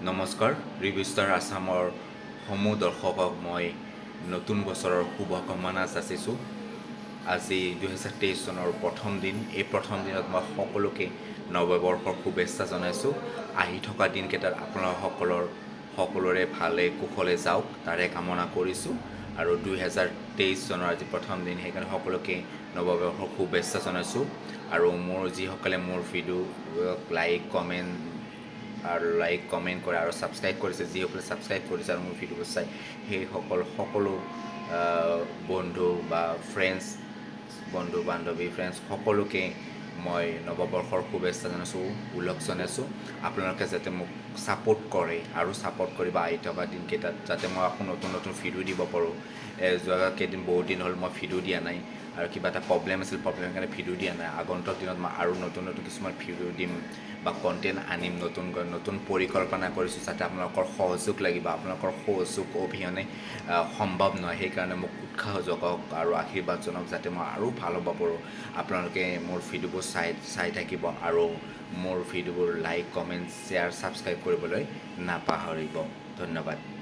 নমস্কাৰ, review star আছামৰ সমূহ দৰ্শকক মই নতুন বছৰৰ শুভকামনা যাচিছোঁ। আজি 2023 চনৰ প্ৰথম দিন। এই প্ৰথম দিনত মই সকলোকে নৱবৰ্ষৰ শুভেচ্ছা জনাইছোঁ। আহি থকা দিনকেইটাত আপোনালোকসকলৰ সকলোৰে ভালে কুশলে যাওক, তাৰে কামনা কৰিছোঁ। আৰু 2023 চনৰ আজি প্ৰথম দিন, সেইকাৰণে সকলোকে নৱবৰ্ষৰ শুভেচ্ছা জনাইছোঁ। আৰু মোৰ যিসকলে মোৰ ভিডিঅ' লাইক কমেণ্ট আৰু লাইক কমেণ্ট কৰে আৰু ছাবস্ক্ৰাইব কৰিছে, যিসকলে ছাবস্ক্ৰাইব কৰিছে আৰু মোৰ ভিডিঅ'বোৰ চাই, সেইসকল সকলো বন্ধু বা ফ্ৰেণ্ডছ, বন্ধু বান্ধৱী, ফ্ৰেণ্ডছ সকলোকে মই নৱবৰ্ষৰ শুভেচ্ছা জনাইছোঁ, ওলগ জনাইছোঁ। আপোনালোকে যাতে মোক ছাপোৰ্ট কৰে আৰু ছাপোৰ্ট কৰিব আহি থকা দিনকেইটাত, যাতে মই আকৌ নতুন নতুন ভিডিঅ' দিব পাৰোঁ। যোৱা কেইদিন বহুত দিন হ'ল মই ভিডিঅ' দিয়া নাই আৰু কিবা এটা প্ৰব্লেম আছিল, প্ৰব্লেমৰ কাৰণে ভিডিঅ' দিয়া নাই। আগন্তুক দিনত মই আৰু নতুন নতুন কিছুমান ভিডিঅ' দিম বা কণ্টেণ্ট আনিম, নতুন নতুন পৰিকল্পনা কৰিছোঁ, যাতে আপোনালোকৰ সহযোগ লাগিব। আপোনালোকৰ সহযোগ অবিহনে সম্ভৱ নহয়। সেইকাৰণে মোক উৎসাহ যোগাওক আৰু আশীৰ্বাদ জনাওক, যাতে মই আৰু ভাল হ'ব পাৰোঁ। আপোনালোকে মোৰ ভিডিঅ'বোৰ চাই চাই থাকিব আৰু মোৰ ভিডিঅ'বোৰ লাইক, কমেণ্ট, শ্বেয়াৰ, ছাবস্ক্ৰাইব কৰিবলৈ নাপাহৰিব। ধন্যবাদ।